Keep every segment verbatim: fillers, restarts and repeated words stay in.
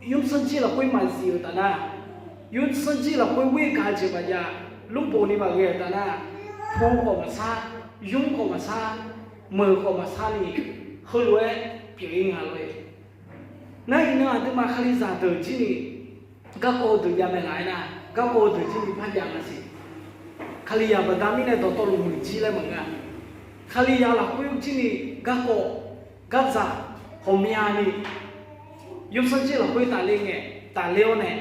Yursanr jir lafkhoer maqzif-euq taf nar, yursanr jir lafkhoer ghoer gaq-eu jeq maqjav, lurbof ni maqghae-euq taf nar, pu khawf maqsar, yur khawf maqsar, meuq khawf maqsar ni, heulof-aer pyeuf-ir nga lor-e. Nar iqnan aqduimaf Kalizaq deuq jir ni garkawv-eu deuq jav mae laf-aer nar, garkawv-eu deuq jir ni par jav nga siq. Kalizaq baqda mirnae dawqtawvluf muiq jir laer maqngeur-a. Kalizaq lafkhoer jir ni garkawv, gardzaq, ghawqmyani, yursanr jir lafkhoer tafler ngae, tafler-awr nae,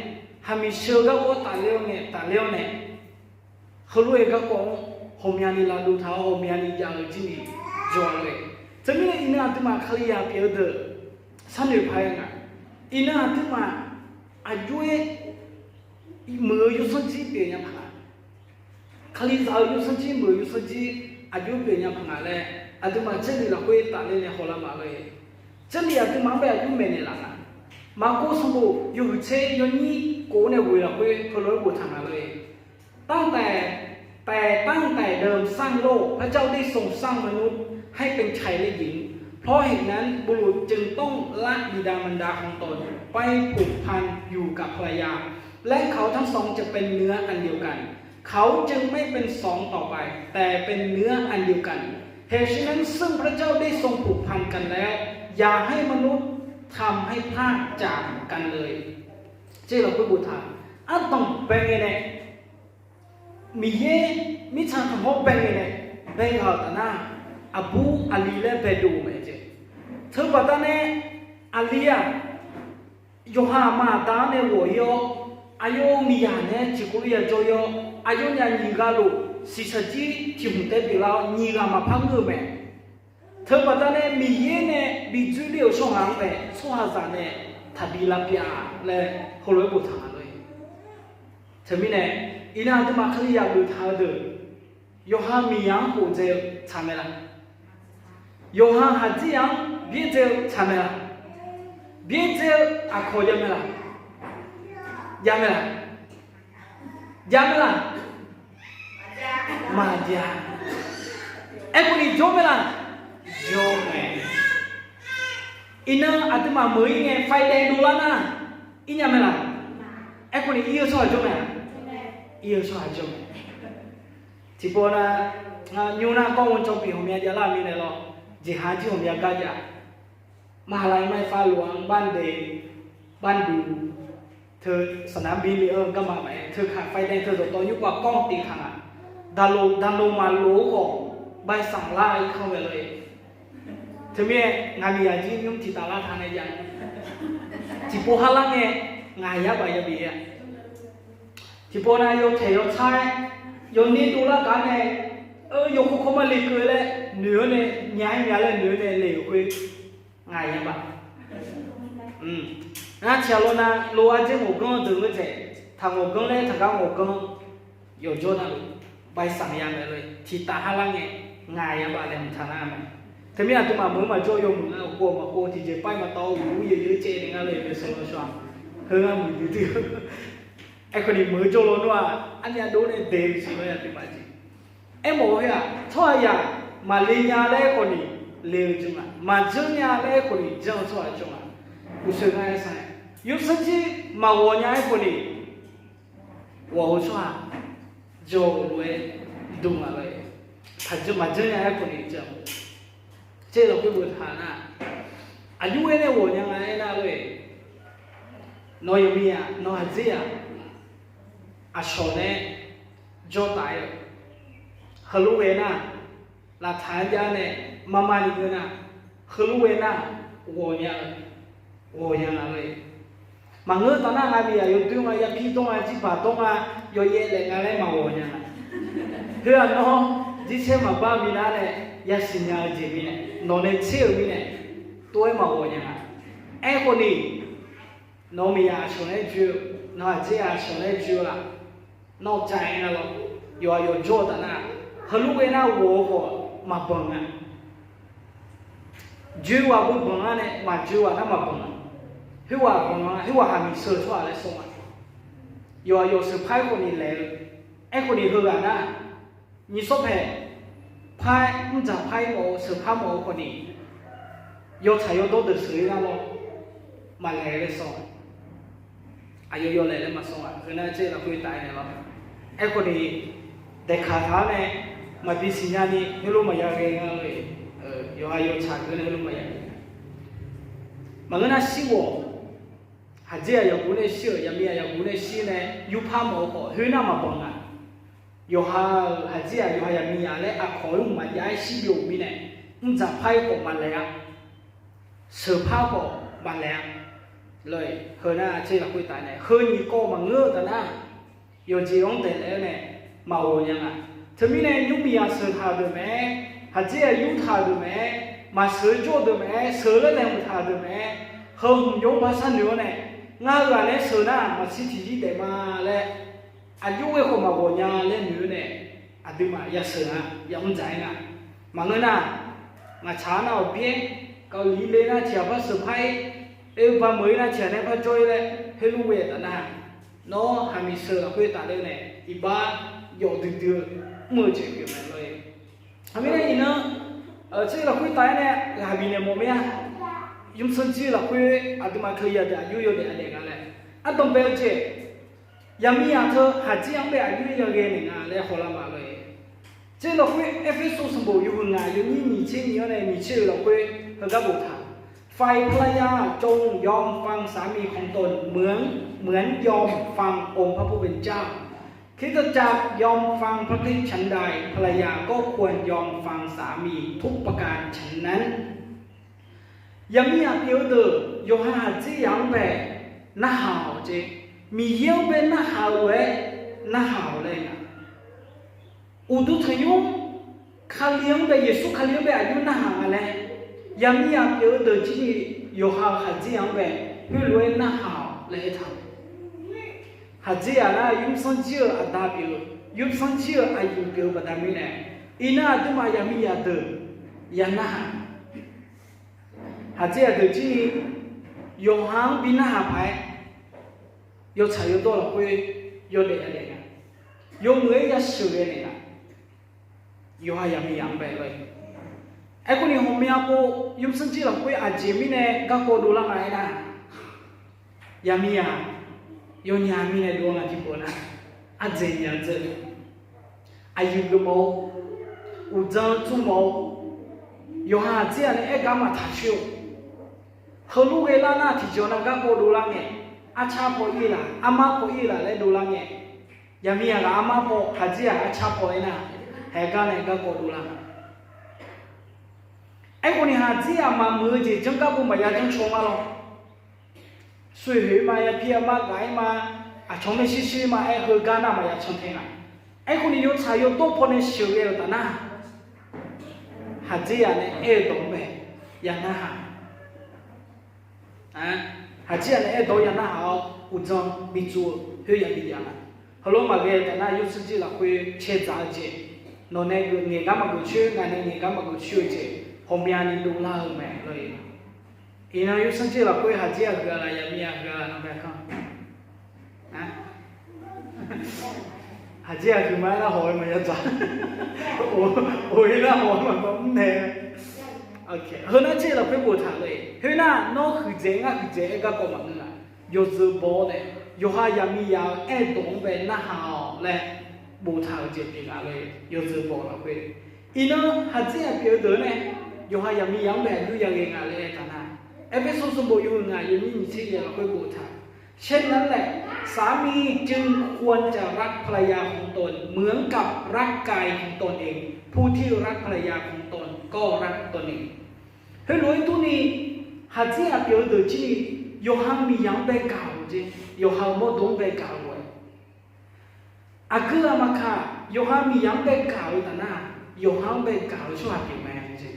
haqmiq sheu-eu garkawv tafler-awr nae, tafler-awr nae, heulof-aer garkawv-anr ghawqmyani lavduv taq-awr ghawqmyani jav-eu jir ni jawr-a lor-e. Teumirnae iqnan aqduimaf Kalizaq pyeuf-eu deuq sharnoeq paq-aer nga. Iqnan aqduimaf aqjox-aer muiq-eu yursanr jir pyeuf nya paq nga. Kalizaq-eu yursanr jir muiq-eu yursanr jir aqjox pyeuf nya paq nga laer aqduimaf Jarlif lafkhoer tafler nae hawlar ma lor-e. Jarlif aqduimaf-anr bae aqjox maeqnaeq laf nga. Maqkov sanqbof yawhuiq tser yawnyir kof-awr nae ghoeq lafkhoer heulof-aer boftaq nga lor-e. ตั้งแต่ แต่ตั้งแต่เดิมสร้างโลก พระเจ้าได้ทรงสร้างมนุษย์ให้เป็นไทรลักษณ์และหญิง เพราะเหตุนั้นบุรุษจึงต้องละบิดามารดาของตน ไปผูกพันอยู่กับภรรยา และเขาทั้งสองจะเป็นเนื้ออันเดียวกัน เขาจึงไม่เป็นสองต่อไป แต่เป็นเนื้ออันเดียวกัน เหตุฉะนั้นซึ่งพระเจ้าได้ทรงผูกพันกันแล้ว อย่าให้มนุษย์ทำให้พรากจากกันเลย Jarlif lafkhoer boftaq, ardanq bae ngae nae, Miqyaer mirtsaq tanqkhawr bae ngae nae, bae ghaq-euq taf nar, aqbur aqli laer baedov-eu mae jeq. Teubaqda nae aqli-aq, yawqha aqma aqda-anr nae ghawq-ir-awr, aqyawf miqzaq nae tiqkawv-ir yajawr-ir-awr, aqyawfnyaf nyiq ghaq lof siqsaqjir tiq hmq tae pyeuflar-awr nyiq ghaq maqpar ngeur-eu mae. Teubaqda nae Miqyaer nae bi dzoerler-euq tsawrhaq-anr mae tsawrhaqzaq nae taqbi lavpyav laer heulof-aer boftaq nga lor-e. Teumirnae, iqnan aqduimaf Kalizaq geuf taq-eu deuq, yawqha miqzaq-anr khofdzae-eu tsaq mae laq? Yawqha haqdzir-anr byaerdzae-eu tsaq mae laq? Byaerdzae-eu aqkawq jav mae laq? Jav mae laq? Jav mae laq? Maqjav. Aerkhawf ni jawr mae laq? Jawr mae. Iqnan aqduimaf meuq-ir ngae faidae dovlar nar, ir nya mae laq? Aerkhawf ni ir-eu tsawrhaq jawr mae-a? Ir-eu tsawrhaq jawr mae. Tiqpov nar, nymr nar kawr-eu cawv pyeuf ghawqmya javlar mirnae lawr, jeqha jir ghawqmya gar jav. มหาลัย mai far lof-anr บ้านเด่น บ้านดู teu สนามบิน le-eu garma maqaer, teu kaq faidae teu dawqtawv nymr pav kawr-anr tiv taq nga. Daqloq daqloq maqloq-eu khawf, ใบสั่ง lar-eu irkanr ghae lor-e. Teumirnae ngaq miqzaq jir nymr tiqtaf lar taq nae jav. Tiqpov har lar ngae, ngaq yar baf yabif-a. Tiqpov nav yawtaeq yawtsar-aer, yawner dovlar gaq-anr nae, yawkawr kawr ma lekeuv laer noeq-awr nae, nya-aer nya laer noeq-awr nae le-euq khoer, ngaq yar baf. Ngar tiqghaq lawr nav lof-aer dzer ngawqganr deuq ngeur taeq, taq ngawqganr laer taqgar ngawqganr yawqjawr navluf ใบสั่ง ya mae lor-e. Tiqtaf har lar ngae, ngaq yar baf laer mqtaq nar mae. Teumirnae aqduimaf meuq-eu maqjawr yawmuiq nar, ghawq maqghov tiqjeq paer maqtawv-eu uqduq yaeq yaeq caev nae ngar le-eu yawsanr lawshawr-aq, heu ngar muiqdui dui-eu. Aerkhawf ni meuq-eu jawr lawnmr-aq, armyav dov nae daeq-eu siq lawr ya pyeuf maqjeq. Aermawf-eu khoer-aq, tsawrhaqzaq maqle nya laer aerkhawf ni le-eu jawr nga, maqjanr nya laer aerkhawf ni janr-eu tsawrhaq jawr nga. Uqshoe ngar aer sar-aer, yawsanr jir maqghawq nya aerkhawf ni ghawq-eu tsawrhaq jawr-eu lof-aer dm nga lor-e. Taqjanr maqjanr nya aerkhawf ni janr-eu, tser lafkhoer boftaq nar, aqjox-aer nae ghawq nya nga aernar lor-e. Nawq yawqmiq-aq, nawq haqdzer-aq, aqcawq nae jawr taf-aer-eu, heulof ghae nar, laqtaq-aer jav nae marma ni ngeur nar, heulof ghae nar, ghawq nya-eu, ghawq nya nga lor-e. Maqngeur taf nar, ngaq miqzaq yawdoer nga, yapir dawr nga, jirbaq dawr nga, yawyaev laef nga laer maqghawq nya nga. Heu-aq nawr jircaer maqbar minav nae yasiq nya-eu jeq mirnae, nawq nae tser-euq mirnae, tov-aer maqghawq nya nga. Aerkhawf ni nawq-eu miqzaq aqcawq nae joe-eu, nawq-eu aqdzer aqcawq nae joe-eu laf, nawr cav-aer nga lawr, yawqha yawqjawr-eu taf nar, heulof ghae nar ghawq-eu khawf maqbanq nga. Joe ghaq beu banq-a nae maqjoe ghaq nar maqbanq nga. Khoerghaq banq-a, khoerghaq haqmiq sheu-eu tsawrhaq laer sawr nga. Yawqha yawq sheuq par-aer khawf ni laeq-eu, aerkhawf ni heughaq nar, nyiq sawr paeq par-aer mrdzaq par-ir mawf-eu sheuq par mawf-eu khawf ni, yawtsaq yawdawr deuq sheuq-ir nar lawr, maqlaeq laer sawr. aqyawf yawlaeq laer maqsawr-aq, heu nar tser lafkhoer taf-aer naeq lawr. Aerkhawf ni, daeqkaq taq-awr nae maqbi siqnya ni heulof maqya ghae nga lor-eq. Yawqha yawtsaq geur nae heulof maqya ghae nga. Maqngeur nar shir ghawq, haqdzer-aq yaqguv nae shir-euq, yaqmiq-aq yaqguv nae shir nae yurpar mawf-eu khawf khoer nar maqbanq nga. Yawqha-euq haqdzer-aq yawqha yaqmiq-aq laer aqkawq-anr maqjav-aer shir byov-euq mirnae, mr dzaq par-aer khawf maqlaeq-a. Sheuq par khawf maqlaeq-a. Lor-eq, heu nar tser lafkhoer taf nae heu nyiq kawv maqngeur-eu taf nar, yawqjeq-anr daeqlaef-aer nae maqghawq nya nga. Teumirnae nymrmiq-aq sheuq taq-euq deuq mae-aer, haqdzer-aq yur taq-euq deuq mae-aer, maqsheuq-eu jawr-eu deuq mae-aer, sheuq-eu laer nae mq taq-euq deuq mae-aer, heu hmq yawr-anr bar sharnoeq-awr nae, ngar-eu ghaq nae sheuq nar maqshir tiqjir daef ma laer, aqjox ghae khawf maqghawq nya laer noeq-awr nae, aqduimaf yasheuq-a, yamr dzaq-aer nga. Maqngeur nar, ngaqtsaq-anr nar awqbyaer, kavli le nar tiq ghaq par sheuq par-ir, oe ba meuq-ir nar tiq ghaq nae par jawr-ir laer heulof ghae-eu taf nar, nawr haqmiq sheuq lafkhoer taf ler nae iqbax yawf duidui-eu mr-eu jeq pyeuf mae lor-eq. Haqmirnae iqnan, tser lafkhoer taf-aer nae ghaq bifnaeq mawf mir-a. Yawsanr jir lafkhoer aqduimaf Kalizaq deuq aqjox yawdaef adaef nga laer ardanq bae-eu jeq, yaqmiq yaq teu haqdzer-anr bae aqjox yaghae naeq nga laer hawlar ma lor-eq. Tser lafkhoer Erpersu sanqbof yawhuiq ngaq yawnyir nyiq tser nyiq-anr nae nyiq tser-euq lafkhoer heugar boftaq, ฝ่ายภรรยาจงยอมฟังสามีของตนเหมือน เหมือนยอมฟังองค์พระผู้เป็นเจ้า คริสตจักรยอมฟังพระคริสต์ฉันใด ภรรยาก็ควรยอมฟังสามีทุกประการฉันนั้น Yaqmiq yaq pyeuf-eu deuq yawqha haqdzer yaq-anr bae narhaq-awq jeq, Miqyaer-anr bae narhaq-eu lof-aer narhaq-awq laer nga. Uqduq tanqnymr Kali-anr bae, Yeqsur Kali-anr bae aqjox narhaq nga laer, yaqmiq yaq pyeuf-eu deuq jir ni yawqha-euq haqdzer yaq-anr bae heulof-aer narhaq-awq laer aertaq-eu. Haqdzer yaq nar yawsanr jir-euq aqda pyeuf-eu, yawsanr jir-euq aqyuif pyeuf-eu baqda mirnae, iqnan aqduimaf yaqmiq yaq deuq ya narhaq. Haqdzer yaq deuq jir ni yawqha-anr bi narhaq paq-aer, yawtsaq yawdawr lafkhoer yawdaef yadaef nga, yawmuiq-aer yasheuq ghae naeq nga. Yawqha yaqmiq yaq-anr bae lor-eq. Aerkhawf ni ghawqmya pov yawsanr jir lafkhoer aqjeq mirnae garkawv dovlar nga aernar, yaqmiq yaq yawnyaf mirnae dov nga tiqpov nar, ardzaeq nya dzeur, aqyuif geufmawf-eu, uqdzan tsmrmawf-eu, yawqha aqdzer-aq nae aer gar maqtaq coer-eu, heulof ghae lar nar tiqjawr nar garkawv dovlar ngae, arcar paw ir laf, armar paw ir laf laer dovlar ngae, yaqmiq yaq ghaq armar paw, haqdzer yaq arcar paw aernar, haeq gar nae garkawv dovlar. Aerkhawf ni haqdzer yaq maqmuiq-eu jeq janr gar bo maqya janr caw ngar lawr. Soeqhoeq ma ya pir armar gaq-ir ma, aqcawq maershuir shuir ma aer heugar nar maqya can tae nga. Aerkhawf ni yawtsaq yawdawr pawnae sheuqghae-euq taf nar, haqdzer yaq nae aer-eu dawq-anr bae ya narhaq. Haqdzer yaq nae aer-eu dawq-anr ya narhaq-awr uqdzan bi tsov-eu khoer ya bi jav nga. Heulof maqghae-eu taf nar yawsanr jir lafkhoer caedzaq-eu jeq, nawq nae geuf ngaeq gar maqgeuf coer, ngaq nae ngaeq gar maqgeuf coer-eu jeq ghawqmyani dovlar-eu mae lor-eq. Iqnan yawsanr jir lafkhoer haqdzer yaq huiq-a laf, yaqmiq yaq huiq-a laf, nawq bae kanr. Haqdzer yaq huiq ma aer nar hawq-eu maqya dzaq. Of-ir nar hawq-eu maqbaw mr nae. Heu nar tser lafkhoer boftaq lor-eq. Khoernar nawr huiqdzaeq ngar huiqdzaeq aer garkawv maqngeur-a. Yawzeu baw-awr nae yawqha yaqmiq yaq-eu aer-eu dawq-anr bae narhaq-awq laer boftaq-eu jeq pyeuf nga lor-eq. Yawzeu baw lafkhoer iqnan haqdzer yaq pyeuf-eu deuq-anr nae yawqha yaqmiq yaq-anr bae aqjox yaghae nga laer aertaq nar, Erpersu sanqbof yawhuiq ngaq yawnyir nyiq tser yaeq lafkhoer boftaq เช่นนั้นแหละ สามีจึงควรจะรักภรรยาของตนเหมือนกับร่างกายของตนเอง ผู้ที่รักภรรยาของตนก็รักตนเอง Heulof-aer durni, haqdzer aq pyeuf-eu deuq jir ni yawqha miqyaq-anr bae gaq-euq jeq, yawqha-euq mawrdo-anr bae gaq-eu lof-aer, aqgeu ghaq maqkaq, yawqha miqyaq-anr bae gaq-eu taf nar, yawqha-anr bae gaq-eu tsawrhaq pyeuf mae jeq.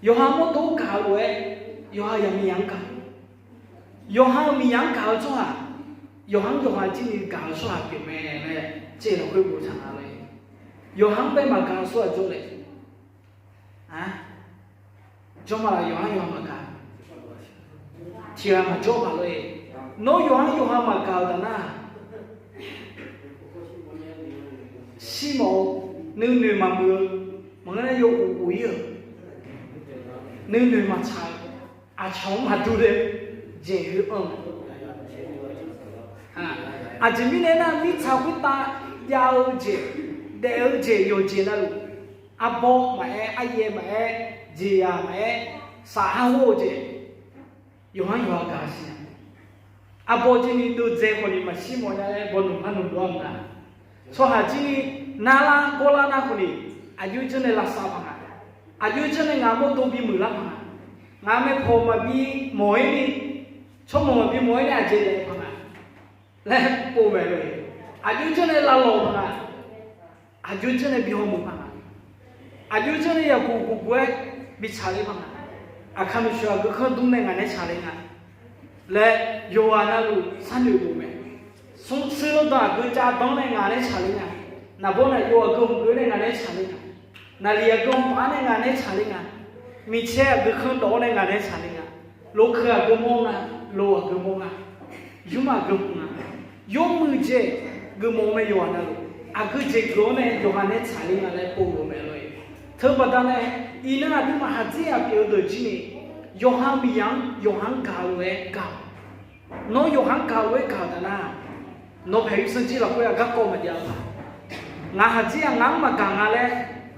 Yawqha mawrdo-anr gaq-eu lof-aer, yawqha yaqmiqyaq-anr gaq, yawqha-euq miqyaq-anr gaq-eu tsawrhaq, yawqha-anr yawqha jir ni gaq-eu tsawrhaq pyeuf mae laer tser lafkhoer boftaq nga lor-eq. Yawqha-anr bae maqgaq-eu tsawrhaq jawr le. Jawr ma laf, yawqha-anr yawqha maqgaq, tiq ghaq maqjawr paq lor-eq. Nawr yawqha-anr yawqha maqgaq-euq taf nar, shir mawf-eu, nuinoeq maqmuiq-eu, maqngeur nar yawuq uq-ir-euq, nuinoeq maqtsaq-eu, aqcawq-anr maqdur le, jeq khoer anr-eu Aqjeq mirnae aernar, mirtsaq khoertav jav-eu jeq, daef-eu jeq yawqjeq navluf, arbaw maqaer, aryaev maqaer, jeqzaq maqaer, safhar hawr-eu jeq, yawqha-anr yawqha gaq siq-a. Arbaw jir ni deuvdzae khawf ni maqshir mawf nya laer baw noeq par noeq lof-a mq nga. Tsawrhaq jir ni narlar gawrlar nar khawf ni, aqjox janr nae lavsav paq nga. Aqjox janr nae ngaq mawrdo bimuiq lar paq nga. Ngaq maeqpawq maqbi mawq-ir ni, tsawrmawq maqbi mawq-ir nae aqjeq daef paq nga laer pov maeq lor-eq. Aqjox janr nae lavlawq paq nga. Aqjox janr nae bi hawmuiq paq nga. Aqjox janr nae yaqguq guq guq-aer bi tsaqler paq nga. Aqkaq maeqshi aqgeu khanr dmr nae ngaq nae tsaqler nga laer yawqghaq navluf sharnoeq bof mae. Smrtser lawrdanq aqgeu cav danr nae ngaq nae tsaqler nga. Naqbawr naqyawf aqgeu hmq-eu nae ngaq nae tsaqler nga. Naqliq aqgeu hmq paf-aer nae ngaq nae tsaqler nga. Miqcaer aqgeu khanr dawf-awr nae ngaq nae tsaqler nga. Lokeuq aqgeu mawr nga. Lo aqgeu mawr nga. Yurmaf aqgeu hmq nga. Yawmuiq jeq geufmawf-eu mae yawqghaq navluf. Aqgeu jeq geuf-awr nae yawqha nae tsaqler nga laer pov lof mae lor-eq. Teubaqda nae iqnan aqduimaf haqdzer aqpyeuf-eu deuq jir ni, yawqha Miqyaer-anr yawqha-anr gaq-eu lof-aer gaq-awq. Nawr yawqha-anr gaq-eu lof-aer gaq-euq taf nar, nawr paeq yawsanr jir lafkhoer-aq garkawv maqjav-eu paq. Ngaq haqdzer-aq ngaq-anr maqgaq nga laer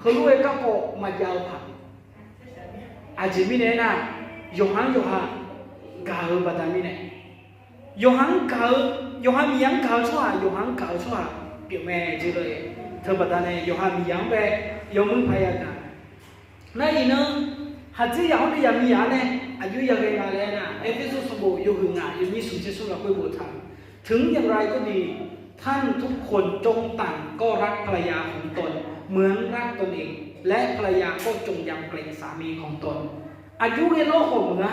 heulof-aer garkawv maqjav-eu paq. Aqjeq mirnae aernar, yawqha-anr yawqha gaq-eu baqda mirnae, yawqha-anr gaq-eu, yawqha Miqyaer-anr gaq-eu tsawrhaq, yawqha-anr gaq-eu tsawrhaq pyeufmae jeq lor-eq. Teubaqda nae yawqha Miqyaer-anr bae yawmuiq paq yagaq. Nar iqnan haqdzer yaq-awr nae yaqmiqzaq-anr nae aqjox yaghae nga laer aernar, Erpersu sanqbof yawhuiq ngaq yawnyir smq tser smr lafkhoer boftaq-euq, ถึงอย่างไรก็ดี ท่านทุกคนจงต่างก็รักภรรยาของตนเหมือนรักตนเอง และภรรยาก็จงยำเกรงสามีของตน Aqjox ghae lawr khawf meuq-a.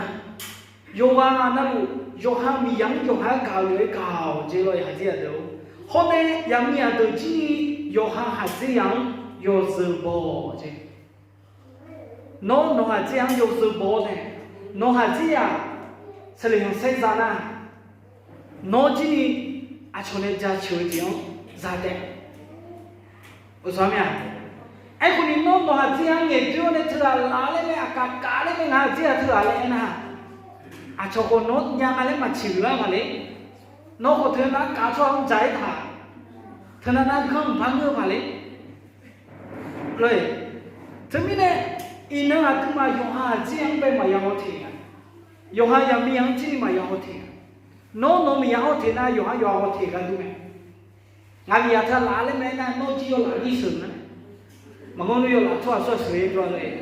Yawqghaq navluf yawqha Miqyaer-anr yawqha-aer gaq-eu lof-aer gaq-awq jeq lor-eq haqdzer yaq deuq-or. Hawr nae yaqmiqzaq deuq jir ni yawqha haqdzer yaq-anr yawzeu baw-awq jeq. Nawr nawq haqdzer yaq-anr yawzeu baw-awr nae, nawq haqdzer yaq saqleq khanqsaer za nar, nawr jir ni aqcawq nae jaceuq-eu jeq-anr za taef-a. Uqsaq mir-a. Aerkhawf ni nawr nawq haqdzer yaq-anr ngaeqdoer-awr nae teughaq laf laer mae, aqkaf kaf laer mae, ngaq haqdzer yaq teughaq laer aernar, aqcawq khawf nawr nya nga laer maqtsoeq lar maqle. Nawr khawf teunav kaf tsawrhaq-anr dzaq-aer taq, teunav nav ganr mqpar ngeur-eu maqle. Lor-eq. Teumirnae iqnan aqduimaf yawqha haqdzer yaq-anr bae maqya hawteq-a. Yawqha yaqmiqzaq-anr jir ni maqya hawteq-a. Nawr nawq miqzaq hawteq nar yawqha yawqha hawteq gar dur mae. Ngaq miqzaq teughaq laf laer mae aernar nawr jir yawlaf nyir sheuq-eu nga. Maqngeur nmr yawlaf tsawrhaq shawr-eu sheuq-aer jawr-a lor-eq.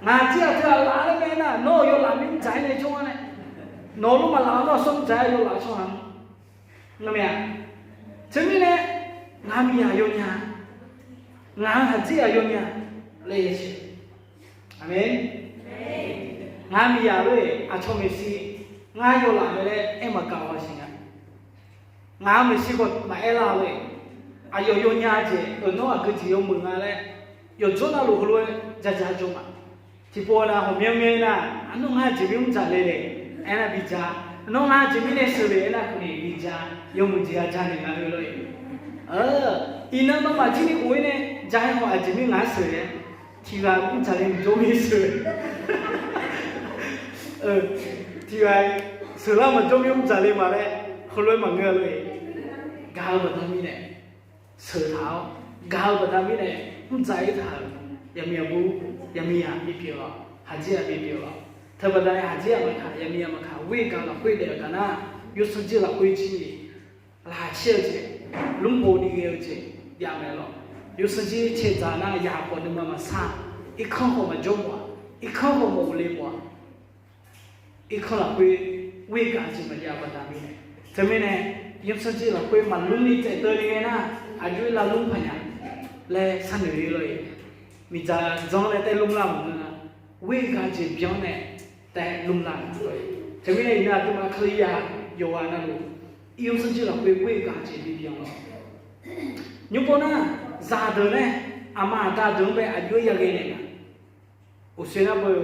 Ngaq jir-aq teughaq laf laer mae aernar nawr-euq yawlaf mir mr dzaq-aer nae jawr-a nae, nawq-eu lor maqlaf-a nawr aqsur mr dzaq-aer yawlaf tsawrhaq-anr ngar mae-a. Teumirnae ngaq miqzaq yawnya, ngaq-euq haqdzer yaq yawnya laer yasiq. Aqmeq. Ngaq miqzaq lor-eq aqcawq maeqshi ngar yawlaf mae laer aer maqgaq-awq siq nga. Ngaq-euq maeqshi khawf maqaer lar-eu-eq. Aqyawf yawnya jeq-euq nawr aqgeu jeq yawmuiq nga laer yawqjawr navluf heulof-aer jaja jawr ma. Tiqpov nav hawqmyanr myanr nar, arnawr ngar jeq mir mr dzaq le le aernar bi ja. Nawr ngar jeq mirnae sheuq le aernar khawf ni bi ja. Yawmuiq jeq-a ja naeq nga heu lor-eq. Iqnan nawmaf jir ni of-ir nae ja-aer haw aqjeq mir ngaq-anr sheuq le-aer, tiqghaq mr dzaq le maqjawr mir sheuq. Tiqghaq sheuqlar maqjawr mir mr dzaq le ma laer heulof-aer maqngeur-a lor-eq. Gaq-eu baqda mirnae sheuq taq-awr, gaq-eu baqda mirnae mr dzaq-ir taq-euq yaqmiq yaqbur, yaqmiq yaq bipyeuf-awq, haqjir yaq bipyeuf-awq. Teubaqda nae haqjir yaq maqkaq, yaqmiq yaq maqkaq, ghoer gaq lafkhoer daef-eu taf nar, yawsanr jir lafkhoer jir ni laqkhaq caer-eu jeq, lmrbof ni ghae-eu jeq jav mae lawr. Yawsanr jir cae dzaq nar yaq khawf nuima maqsar, irkanr khawf maqjawr mawf-aq, irkanr khawf maqghofle mawf-aq, irkanr lafkhoer ghoer gaq jeq maqjav baqda mirnae. Teumirnae yawsanr jir lafkhoer maqlmr ni tsaevdeuv ni ghae nar, aqjox-aer lavlmr paq nya laer sharnoeq-ir lor-eq. Miqdzaq dzanr nae taev lmr lar maqngeur-a. Ghoer gaq jeq byan nae taev lmr lar-eu lor-eq. Teumirnae iqnan aqduimaf Kalizaq yawqghaq navluf yawsanr jir lafkhoer ghoer gaq jeq bibyan lawr. Nymr pov nar, zaqdeuq nae aqma aqda deuq-anr bae aqjox-aer yaghae naeq nga. Uqshoe nar beu,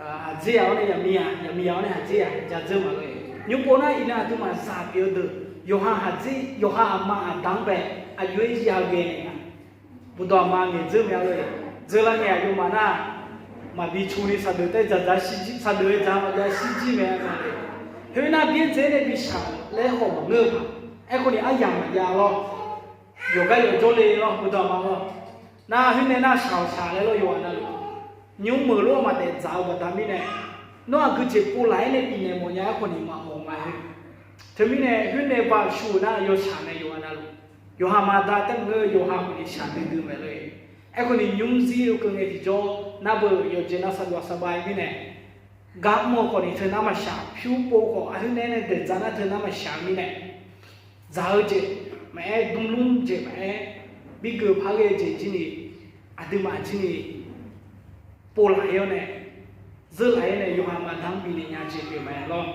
haqjir yaq-awr nae yaqmiq yaq, yaqmiq yaq-awr nae haqjir yaq ja dzeur ma lor-eq. Nymr pov nar iqnan aqduimaf zaq pyeuf-eu deuq, yawqha haqjir, yawqha aqma aqda-anr bae aqjox-aer yaghae naeq nga. Bawqdawq aqma ngaeq dzeur mae-a lor-eq. Dzeurlar ngae aqyawfmaf nar, maqbi cu ni saqdeuq taev dzaqdzaq shirjir, saqdeuq-aer dzaq maqjav shirjir mae-a lor-eq. Khoernar, byaerdzae nae bi shaq laer khawf maqngeur-eu paq. Aerkhawf ni aryamq maqjav lawr. Yawqgar yawqjawr le lawr, heudawq ma lawr. Nar khoernae nar shaq-awq shaq laer lawr yawqghaq navluf. Nymr meuq lof-aer maqdaef dzaq-eu baqda mirnae, nawr aqgeu jeq povlaf-aer nae bifnaeq mawf nya-aer khawf ni maqmawf nga-eu. Teumirnae khoernae baqshuq-eu nar yawshaq nae yawqghaq navluf, yawqha maqda taef-aer maqngeur-eu yawqha khawf ni shaq duidui mae lor-e. Aerkhawf ni nymr zir-eu keuvngae tiqjawr nar beu yawqjeq nav saqduq saqbav-aer mirnae, gar mr-eu khawf ni teu nar maqshaq, pyur pov khawf aqheur nae nae daeqdzaq nar teu nar maqshaq-eu mirnae, dzaq-eu jeq maqaer, dmlmr jeq maqaer, birgeuf par ghae-eu jeq jir ni, aqduimaf jir ni povlaf-ir-awr nae, zeurlaf-ir nae yawqha maqda-anr bifnaeq nya jeq pyeuf mae lawr.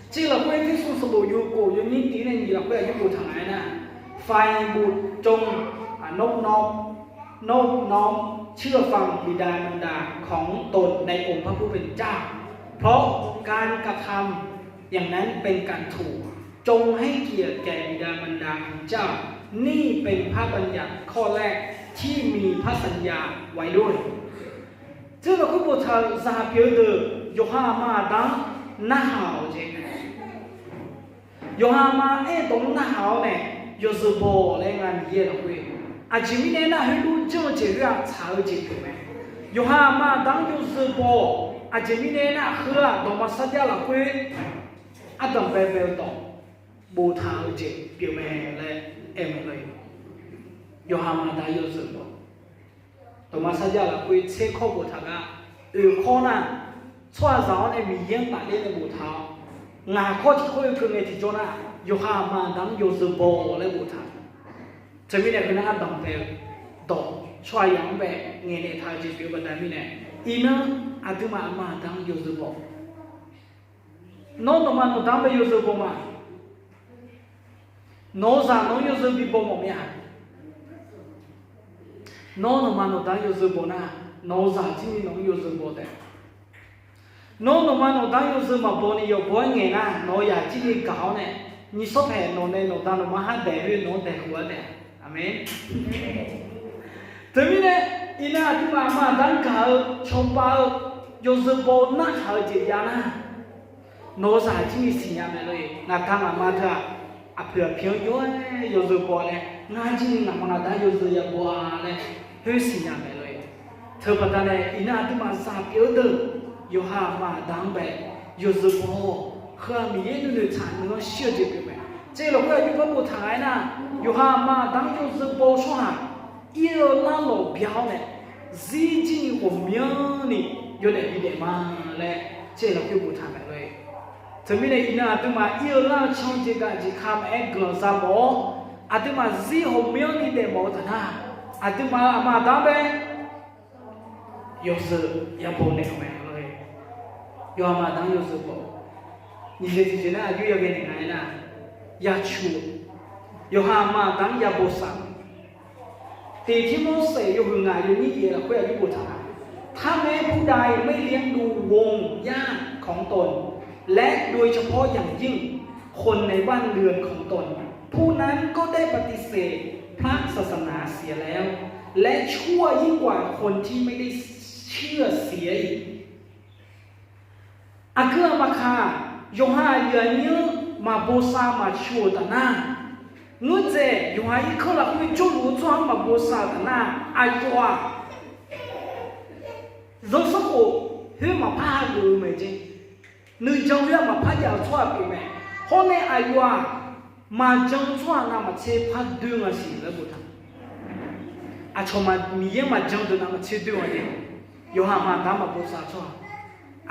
Tser lafkhoer Erpersu sanqbof yawhuiq khof yawnyir tiq nae nyiq lafkhoer aqjox boftaq nga-aer nar, ฝ่ายบุตรจงนอบน้อม นอบน้อมเชื่อฟังบิดามารดาของตนในองค์พระผู้เป็นเจ้า เพราะการกระทำอย่างนั้นเป็นการถูก จงให้เกียรติแก่บิดามารดาของเจ้า นี่เป็นพระบัญญัติข้อแรกที่มีพระสัญญาไว้ด้วย Tser lafkhoer boftaq-euq zaq pyeuf-eu deuq yawqha aqma aqda-anr narhaq-awq jeq. Yawqha aqma aerdawq-anr narhaq-awr nae yawzeu baw-awq laer ngar Miqyaer lafkhoer. Aqjeq mirnae aernar, heulof janr-eu jeq khoer-aq tsaq-eu jeq pyeuf mae. Yawqha aqma aqda-anr yawzeu baw-awq. Aqjeq mirnae aernar, heu-aq dawqma sarjax lafkhoer ardanq baebae-eu dawq boftaq-eu jeq pyeuf mae laer aer-eu mae lor-e. Yawqha aqma aqda yawzeu baw-awq. Dawqma sarjax lafkhoer tser kawr boftaq gar, oeq kawr nar, tsawrhaqzaq-awr nae Miqyaer-anr tafler nae boftaq-awr, ngaq kawr tiq kawr-eu keuvngae tiqjawr nar, yawqha aqma aqda-anr yawzeu baw-awq laer boftaq. Teumirnae heunar ardanq bae-eu dawq tsawrhaqzaq-anr bae ngaeqnaeq taq-eu jeq pyeuf-eu baqda mirnae, iqnan aqduimaf aqma aqda-anr yawzeu baw-awq. Nawr nawqma nawqda-anr bae yawzeu baw ma. Nawq-eu zaq nawq-anr yawzeu bi baw mawf mir-a. Nawr nawqma nawqda-anr yawzeu baw nar, nawq-eu zaq jir ni nawq-anr yawzeu baw taef. Nawr nawqma nawqda-anr yawzeu maqbaw ni yawbaw-aer ngaeq nar, nawq-eu zaq jir ni gaq-awr nae, nyiq sawr paeq nawq nae nawqda nawqma har daeq khoer nawq-anr daeq khof-a taef. Aqmeq. Teumirnae, iqnan aqduimaf aqma aqda-anr gaq-eu cawba-eu yawzeu baw-eu narhaq-eu jeq jav nar, nawq-eu zaq jir ni siqnya mae lor-e. Ngaq da ngaq ma teu-aq, aqpoeq aqpi-anr yawr-aer yawzeu baw-a laer, ngar jir ni ngaqma ngaqda yawzeu ya baw-a laer, khoer siqnya mae lor-e. Teubaqda nae iqnan aqduimaf zaq pyeuf-eu deuq, yawqha aqma aqda-anr bae yawzeu baw-awq. Heu-aq Miqyaer nuinoeq tsaq nuilanr shir-eu jeq pyeuf mae. Tser lafkhoer aqjox gar boftaq nga-aer nar, yawqha aqma aqda-anr yawzeu baw-eu tsawrhaq, ir-eu lar lawq bya-awr nae, zir jir ni ghawqmyanrni yawdaef bidaef ma laer tser lafkhoer boftaq mae lor-e. Teumirnae iqnan aqduimaf ir-eu lar-eu can jeqgaq jeqka maqaer guiqlanq za mawf-awr, aqduimaf zir ghawqmyanrni daefmawf-eu taf nar, aqduimaf-euq aqma aqda-anr bae yawzeu ya baw naeq-eu mae lor-e. Yawqha aqma aqda-anr yawzeu baw. Nyiq jeq tiqjeq nar aqjox ya ghae naeq nga-aer nar, ya cu-eu, yawqha aqma aqda-anr ya bosav-eu สี่ Tiqmorseq yawhuiq ngaq yawnyir yaeq lafkhoer aqjox boftaq nga. ถ้าแม้ผู้ใดไม่เลี้ยงดูวงหญ้าของตน และโดยเฉพาะอย่างยิ่งคนในบ้านเรือนของตน ผู้นั้นก็ได้ปฏิเสธพระศาสนาเสียแล้ว และชั่วยิ่งกว่าคนที่ไม่ได้เชื่อเสียอีก Aqgeu aqmaqkaq, yawqha aqyuif aqnyir-anr maqbosav maqcu-euq taf nar, ngeur dzaeq yawqha irkanr lafkhoer jawrluf-eu tsawrhaq-anr maqbosav-euq taf nar, aqyawf-aq zanrsanrkhof khoer maqpar hageuf-eu mae jeq. Nuijan khoer-aq maqpar jav-eu tsawrhaq pyeuf mae. Hawr nae aqyawf-aq maqjan-eu tsawrhaq navmaqtser par doer nga siq laer boftaq. Aqcawq Miqyaer maqjan deuq navmaqtser doer nga jeq. Yawqha aqma aqda-anr maqbosav tsawrhaq,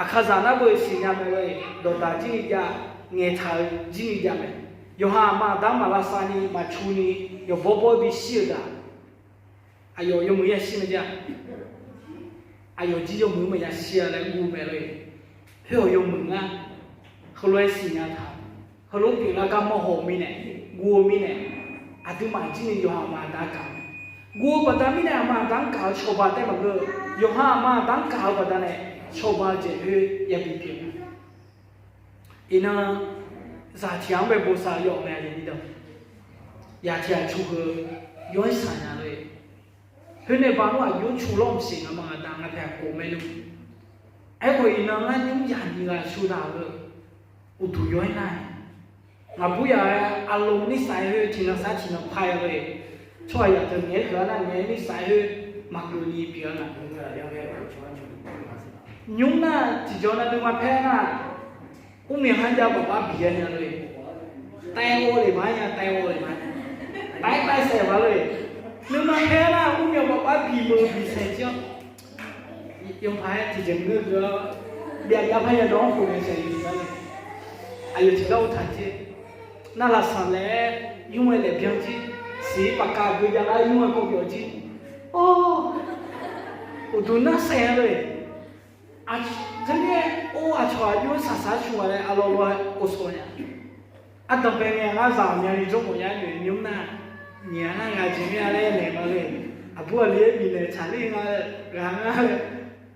aqkaqzaq nar beu siqnya mae lor-e. Dawqdaq jir ni jav, ngaeqtaq-eu jir ni jav mae. Yawqha aqma aqda-anr maq lavsav ni maqcu ni, yawqbawr bawr bishir-euq gaq, aqyawf yawmuiq yashir mae jav. Aqyawf jir yawmuiq maqya shir-a laer guv mae lor-e. Khoer-awq yawmuiq ngar heulof-aer siqnya taq, heulof pyeuflar gar mawrhaw-eu mirnae, guv-eu mirnae, aqduimaf jir ni yawqha aqma aqda gaq-eu, guv-eu baqda mirnae aqma aqda-anr gaq-eu cawba taef maqngeur-eu, yawqha aqma aqda-anr gaq-eu baqdanae cawba-eu jeq khoer yabi pyeuf-eu. Iqnan zaq tiq ghaq-anr bae bosav-eu yawf mae, aqyuif aqnyir deuq. Yaq tiq ghaq cu heu yawr-aer saqnya lor-e. Khoer nae baqnar aqjox cu lawr mqsiq nga ma, ngaq da nga paeq khof maernmr. Aerkhawf iqnan ngar nymr yaq nyiq ghaq cu daq-eu uqduq yaw-aer nar-aq, ngaqbur yaf-aer aqlawq nir saf-aer khoer tiqnan sar tiqnan par-aer lor-eq. Tsawrhaqzaq deuq ngaeq-aer huiq-a nar ngaeq-aer nir saf-aer khoer maqgeuf ni pyeuf-a nga. Nymr nar tiqjawr nar nuima paer nar, mrmyaq kharjav baqbar biq-aer nya lor-eq. Taev-awr le ma nya, taev-awr le ma. Taev taev saef ma lor-eq. Nuima paer nar mrmyaq baqbar biq meuq biq saef jir-awr, yawpaq-aer tiqjeq mr-eu geu-awr, byav byav par yadawv-anr khof naeq saef-iq lar le. Aqyawf tiqgar uvtaq jir. Nar lafsaq laer-aer nymr-aer laeq byan jir. Siq-ir paqkav geu jav lar nymr-aer kawv byawf jir. Or, uqduq nar saef-a lor-eq. Aq, teumirnae or aqcawq aqjox-aer saqsaq-aer cu-a laer aqlawq lof-aer ghovshaw nya. Ardanqbae ngae ngar zaq myavni jawrmawf nya-aer noeq nymr nar, nyiq-a nar ngaq jeq mir-a laer aernaeq ma le. Aqbur aqli-aer bifnaeq tsaqler nga, ghaq ngar laer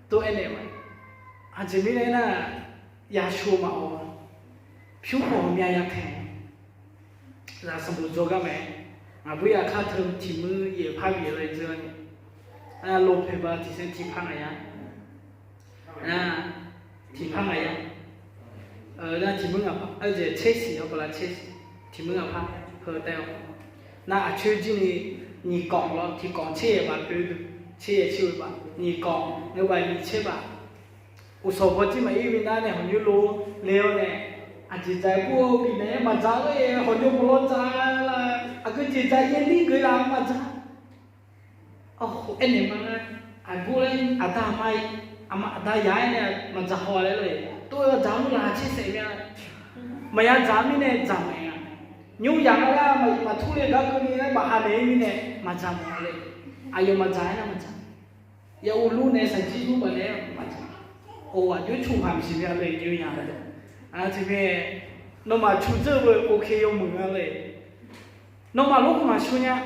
tov aernaeq ma. Aqjeq mirnae aernar, yasho maqawq-a. Pyur khawf myav ya taeq-a. Zaq sanqbof dzawgar mae. Ngaqbur yaf kar teu tiq muir yaeq par bif-eu laer dzeur-a ni. Nar lopoeq ba tiqsaer tiqpar ngaq ya. Nar tiqpar ngaq ya. Nar tiq muir ngaq par, arjeq tser siq-awr bala tser siq. Tiq muir ngaq par heu taev-awr, nar aqcoer jir ni nyiq kawv lawr, tiq kawv tser yaeq baf poeq, tser yaeq tser-eu baf, nyiq kawv ngeur baf nyiq tser baf. Uqsawq baw jir maqir bi nar nae hawqnymr lo le-awr nae, aqjeq dzaq-aer bur-eu bifnaeq-aer maqdzaq-aer hawqnymr bawlawr dzaq lar, aqgeu jeq dzaq yaer nir geuf laf maqdzaq. Aernaeq ma nar, aqbur laer aqda aqma, aqma aqda yaq-aer nae maqdzaq haw-a laer lor-eq. Tov-eu dzaq mr laqkhaq tser saef mya. Maqya dzaq mirnae dzaq maeq-a. Nymr yaq nga laer maqtur le gar keuvni laer baf ha naeq-ir mirnae maqdzaq mawf-a le. Aqyawf maqdzaq-aer nar maqdzaq. Yauv lur nae saqjir lur baf nae maqdzaq. Or, aqjox-aer coq paq maqsiq mya le nymr yaq-a. Teumirnae, nawmaf cu dzeur-eu beu ok yawmuiq nga le. Nawmaf lor khawf maqsur nya.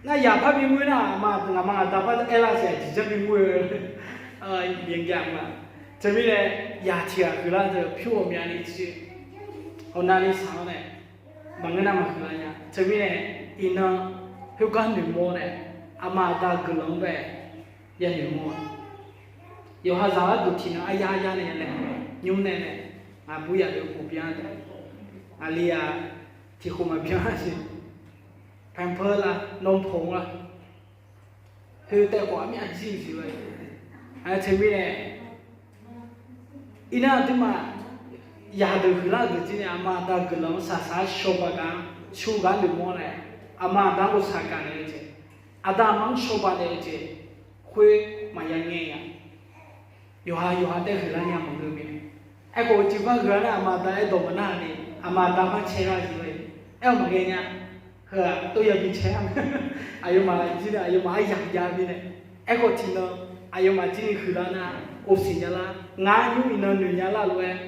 Nar yaq par bi ngoer nar, aqma ngaqma aqda par aer lar siq aqjeq janr bi ngoer-eu. Byav jav ma. Teumirnae, yaq tiq ghaq huiqlar deuq pyur ghawqmyani jir, ghawqnavni saq-awr nae, maqngeur nar maqhuiq lar nya. Teumirnae, iqnan khoergar noeqmawr nae, aqma aqda guiqlanq-anr bae yanoeq mawr-a. Yawqha zaq gharduq tiqnan aryar aryar nae laer nymr nae nae, ngaqbur yaf deuq khof byan-a taef. Aqli-aq, tiq khof maqbyan-a siq. Pampeur la, nawr poq-a. Khoer taef khawf armyaf jir-eu siq-a. Aer teumirnae, iqnan aqduimaf yaq deuq huiqlar-eu deuq jir nae aqma aqda guiqlanq-anr saqsaq-aer shawba gaq-anr cu gaq-anr noeqmawr nae, aqma aqda-anr ghawqshaq gaq naeq-eu jeq, aqda aqma-anr shawba naeq-eu jeq, khoer maqya ngae-a. Yawqha yawqha taef huiqlar nya maqngeur mae. Aerkhawf uqcif par huiq-a nar aqma aqda aerdawq maqnar-a ni, aqma aqda par cae lar-eu jeq-a. Aer-awq maqghae nya. Heu-aq tov ya bi cae-a. Aqyawfmaf jir nae aqyawfmaf aryamq jav mirnae. Aerkhawf tiqnan aqyawfmaf jir ni huiqlar nar, ghofsiq nya lar. Ngar nymr iqnan noeq nya lar lof-aer,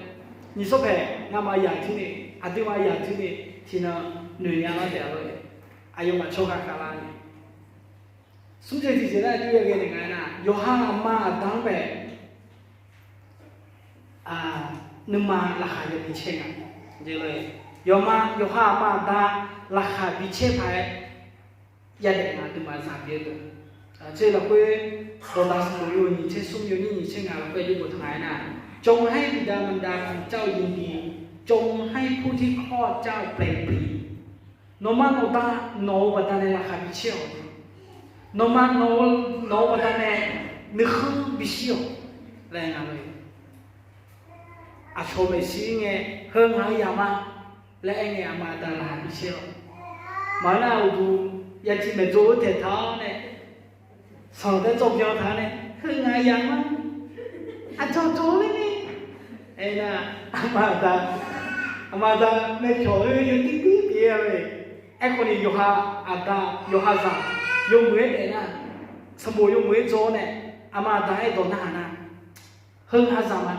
nyiq sawr paeq ngamaf yaq jir ni, aqduimaf yaq jir ni, tiqnan noeq nya lar taef-a lor-eq. Aqyawfmaf tsawrhaq khavlar ni. Smr jeq tiqjeq nar aqjox yaghae naeq nga aernar, yawqha aqma aqda-anr bae nuima laqkhaq yabi caer nga. Yawma yawqha aqma aqda laqkhaq bi caer paq-aer yadaef nga, nuima zaq bi-aer deuq. Tser lafkhoer dawqdaq sanqbof yawhuiq nyiq tser smr yawnyir nyiq tser ngaq lafkhoer aqjox boftaq nga aernar, จงให้บิดามารดาของเจ้ายินดี จงให้ผู้ที่คลอดเจ้าแปลกปลี Nawqma nawqda nawq-eu baqdanae laqkhaq bi caer-awq. Nawqma nawq-eu baqdanae nuikhanr bishir-awq laer nga lor-eq. Aqcawq maeqshi ngae, heu ngaq-eu yaq ma laer aer ngae aqma aqda laqkhaq bi caer-awq. Maqngeur nar uqduq yaciv maeqdzov-eu taeq taq-awr nae, sanq taer tsawv byan taq-awr nae, heu ngaq yaq ma, aqcawq tsov ler ni. Aernar, aqma aqda, aqma aqda nae pyawq-eu yawdir dir pyeuf-a le. Aerkhawf ni yawqha aqda yawqha zaq yawmuiq-aer daef nar, sanqbof yawmuiq-aer dzaw-awr nae, aqma aqda aerdawq narhaq nar, heu ngaq zaq ma,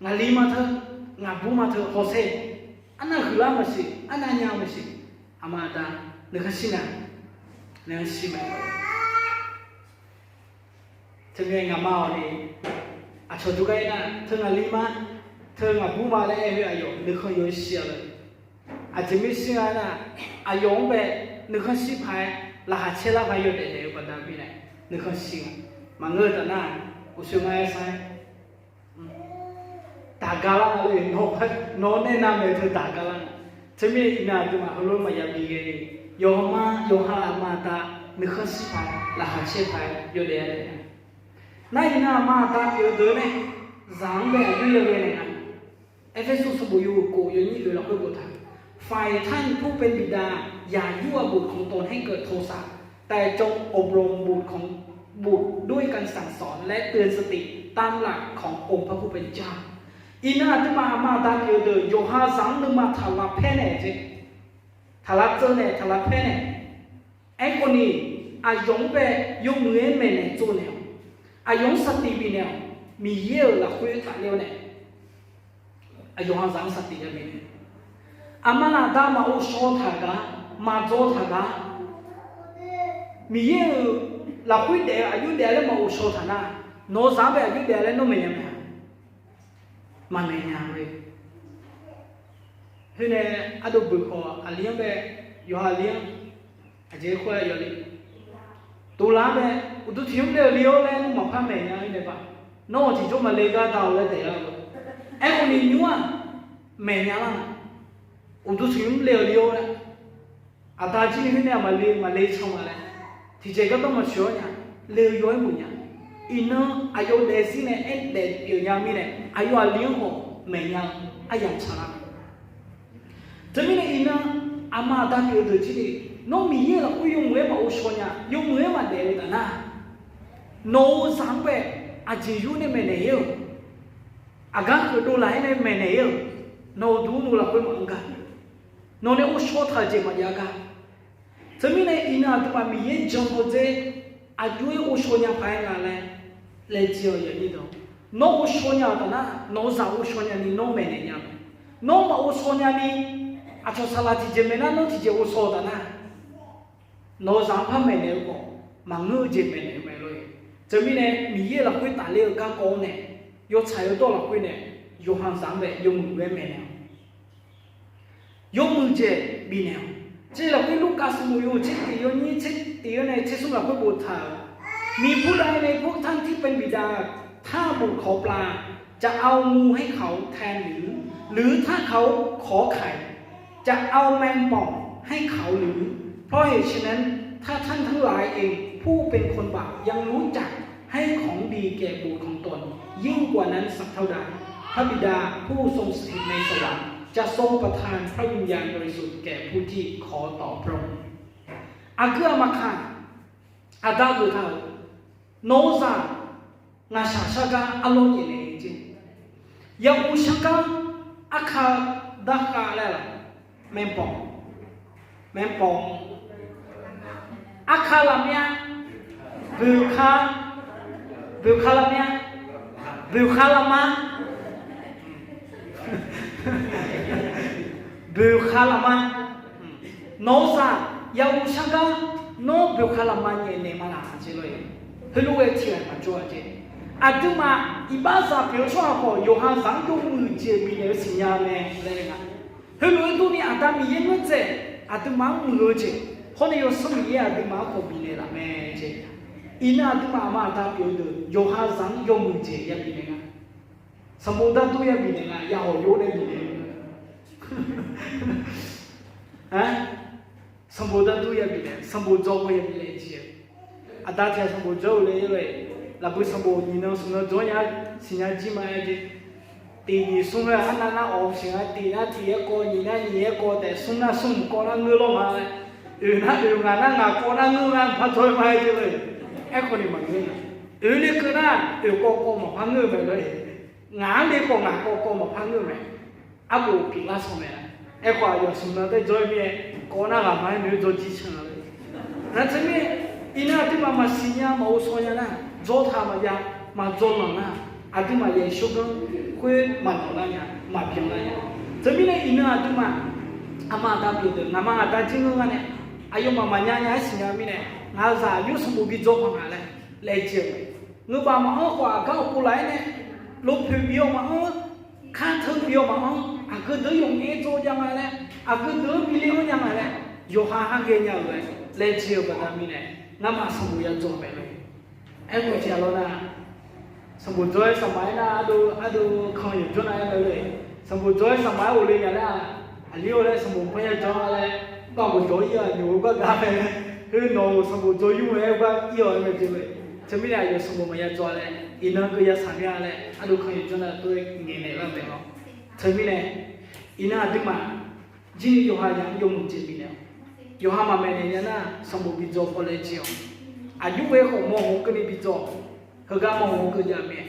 ngaqli ma teu, ngaqbur ma teu hawsher, arnav huiqlar maqsiq, arnav nya maqsiq, aqma aqda nuikhanr shir nga, nuikhanr shir ma. Teumirnae ngaqma-awq ni, aqcawq jawrgar aernar, teu ngaqli ma, teu ngaqbur ma laer aer-eu aqyawf nuikhanr yawshir-a lor. Aqjeq mirshir nga aernar, aqyawf-anr bae nuikhanr shir paq-aer laqkhaq caer lar paq yawdaef daef-eu baqda mirnae nuikhanr shir nga. Maqngeur-eu taf nar, uqshoe ngar aer sar-aer daq gar lar-a lor-eq. Nawq-anr nae navmaeq teu daq gar lar-a. Teumirnae iqnan aqduimaf heulof maqya bi ghae ni, yawqha ma yawqha aqma aqda nuikhanr shir paq-aer laqkhaq caer paq-aer yawdaef-a taef-a. Nar iqnan aqma aqda pyeuf-eu deuq-anr nae zaq-anr bae aqjox yaghae naeq nga. เอเฟซัส sanqbof yawhuiq kof yawnyir loeq lafkhoer boftaq, ฝ่ายท่านผู้เป็นบิดาอย่ายั่วบุตรของตนให้เกิดโทสะ แต่จงอบรมบุตรของ บุตรด้วยการสั่งสอนและเตือนสติตามหลักขององค์พระผู้เป็นเจ้า Iqnan aqduimaf aqma aqda pyeuf-eu deuq yawqha zaq-anr nuima taq lafpaer naeq jeq, taq lavtseuv naeq taq lavpaer naeq. Aerkhawf ni, aqyawf-anr bae yawmuiq-aer maeqnaeq tsovnaeq-awq. Aqyawf-anr saqtiq bifnaeq-awq. Miqyaer-euq lafkhoer tafler-awr nae, aqyawf-anr zaq-anr saqtiq ya bifnaeq. Aqma aqda maqghov shaw taq gar, maqdzaw taq gar, Miqyaer-euq lafkhoer daef-eu aqjox daef-a laer maqghov shaw taq nar, nawq-eu zaq-anr bae aqjox daef-a laer nawr maeqnya mae-a? Maqmaeq nya-eu. Khoer nae ardov beuq khawf aqli-anr bae, yawqha aqli-anr, aqjeq khoer-aer yawle, dovlar-anr bae, uqduq tiq nymr le-eu li-awr laer nawr maqpar maeq nya-eu nae ba. Nawr-aq tiqjawr maqle gar da-awq laer daeq lar-eu. Aerkhawf ni nymr-aq maeq nya lar-a. Uqduq tiq nymr le-eu li-awr laer, aqda jir ni khoer nae maqle maqle can ma laer, tiqjeq gardanr maqtsoeq-awr nya, le-eu yaw-aer muiq nya. Iqnan aqyawf daefzir nae aerdaef pyeuf nya mirnae aqyawf aqli-anr khawf maeq nya-eu aryamq tsaqlar-a. Teumirnae iqnan aqma aqda pyeuf-eu deuq jir ni, nawr Miqyaer lafkhoer yawmuiq-aer maqghov shaw nya, yawmuiq-aer maqdaef-eu taf nar, nawq-eu zaq-anr bae aqjeq yur nae maeqnaeq-ir-euq, aqgar keuqdov laf-aer nae maeqnaeq-ir-euq, nawq-euq duq-eu nuq lafkhoer maqanr gar, nawq nae ghovshaw taq-euq jeq maqjav gar. Teumirnae iqnan aqduimaf Miqyaer jan-eu dzer, aqjox-aer ghovshaw nya paq-aer nga laer laejae-awq. Nawr ghovshaw nya-euq taf nar, nawq-eu zaq ghovshaw nyani nawr maeqnaeq nya mae. Nawr maqghovshaw nyani, aqcawq saqlaq tiqjeq maeq nar nawr tiqjeq ghovshaw-eu taf nar, nawq-eu zaq-anr par maeqnaeq-eu khawf, maqngeur-eu jeq maeqnaeq-eu mae lor-eq. Teumirnae Miqyaer lafkhoer tafler-eu garkawv-awr nae, yawtsaq yawdawr lafkhoer nae, yawqha zaq-anr bae yawmuiq-aer maeqnaeq-awq. Yawmuiq jeq bifnaeq-awq. Tser lafkhoer Lurkaf sanqbof yawhuiq tser tiq yawnyir tser tiq-anr nae tser smr lafkhoer boftaq-euq, มีผู้ใดในพวกท่านที่เป็นบิดา ถ้าบุตรขอปลา จะเอางูให้เขาแทนหรือ หรือถ้าเขาขอไข่ จะเอาแมงป่องให้เขาหรือ เพราะเหตุฉะนั้น ถ้าท่านทั้งหลายเอง ผู้เป็นคนบาปยังรู้จักให้ของดีแก่บุตรของตน ยิ่งกว่านั้นสักเท่าใด พระบิดาผู้ทรงสถิตในสวรรค์ จะทรงประทานพระวิญญาณบริสุทธิ์แก่ผู้ที่ขอต่อพระองค์ Aqgeu aqma ka, aqda geuf taq-euq, nawq-eu zaq ngaqshaq shar gar arlawr nyaef naeq-eu jeq, yaguv shar gar arka darkhav laer-aq, แมงป่อง แมงป่อง arka lafmyav, boeqka, boeqka lafmyav, boeqka lafma, boeqka lafma. Nawq-eu zaq yaguv shar gar, nawr boeqka lafma nyaef naeq ma laq jeq lor-eq. Heulof-aer tiqghaq maqjawr-a jeq. Aqduimaf iqbaxzaq pyeuf-eu tsawrhaq khawf, yawqha zaq-anr yawmuiq jeq bifnaeq-eu siqnya mae laer nga. Heulof-aer durni Aqda Miqyaer ngeur dzaeq, aqduimaf-anr muiq-eu jeq, hawr nae Yawsanr Miqyaer aqduimaf-anr khawf bifnaeq laf mae jeq. Iqnan aqduimaf aqma aqda pyeuf-eu deuq yawqha zaq-anr yawmuiq jeq ya bifnaeq nga. Sanqbof dardur ya bifnaeq nga, yahawq yawr nae bifnaeq-eu. Sanqbof dardur ya bifnaeq, sanqbof dzawr-eu ya bifnaeq jeq. Aqda tiq ghaq sanqbof dzawr-eu le-aer, lafbui sanqbof nyiq nan smq nan dzawr nya, siqnya jir ma-aer jeq. Tiq nyiq smr-aer arnav nar awq siq nga, tiq nar tiq-aer kawv, nyiq nar nyiq-aer kawv taef, smr nar smr kawv nar ngeur lawr ma-aer, oeq nar oeq, ngaq nar ngaq kawv nar ngeur nga, par dzawr-aer ma-aer jeq le. Aerkhawf ni maqngeur nga. Oeq le keuv nar oeq kawv kawv maqpar ngeur-eu mae lor-eq. Ngaq-anr le kawv ngaq kawv kawv maqpar ngeur-eu mae. Arbof pyeuflar sanq mae. Aerkhawf aqyawf smq nan taef dzawr-aer mir-aer, kawv nar ghaq ma-aer noeq-aer dzawr jir can-a le. Nar teumirnae, iqnan aqduimaf maqsiq nya maqghovshaw nya nar, dzawr taq maqjav, maqdzaw lanq nar, aqduimaf yaeq shawrganr khoer maqnawq lar nya, maqbyan lar nya. Teumirnae iqnan aqduimaf aqma aqda pyeuf deuq, ngaqma aqda jir ngeur ngar nae, aqyawfmaf maqnya nya-aer siqnya mirnae, ngaqzaq yawsanqbof bi dzawr paq nga laer laejae-eu mae. Ngeubaf maqanr khawf aqgar awqpov laf-aer nae, lofpoeq bif-awr maqanr, kar teu bif-awr maqanr, aqgeu deuq-anr yawqngaef dzawr jav nga laer, aqgeu deuq-anr bi le-anr nya nga laer, yawqha har ghae nya-euq laer laejae-eu baqda mirnae, ngamaf sanqbof ya dzawq mae lor. Aerkhawf tiq ghaq lawr nar, Sanqbof dzawr-aer saqmar-aer nar, ardov ardov kan yawqjawr nav-aer mae lor-eq. Sanqbof dzawr-aer saqmar-aer ghofle nya laer-aq, aqli-or laer sanqbof parya janr laer, bar bof jawr-ir-aq, nyoq-eu gar gar mae. Khoer nawq-euq sanqbof dzawr yur-aer gar ir-awq-aer mae jeq lor-eq. Teumirnae aqyawf sanqbof maqya dzawr laer, iqnan keuv ya saqmar-a laer ardov kan yawqjawr nav tov-aer ngaeqnaeq lar mae lawr. Teumirnae iqnan aqduimaf jir yawqha yamq yawmuiq jeq bifnaeq-awq. Yawqha maqmaeq naeq nya nar sanqbof bi dzawr paw laer jir-awq. Aqjox ghae khawf mawrhawq keuvni bi dzawr-awq. Heugar mawrhawq keuv jav mae.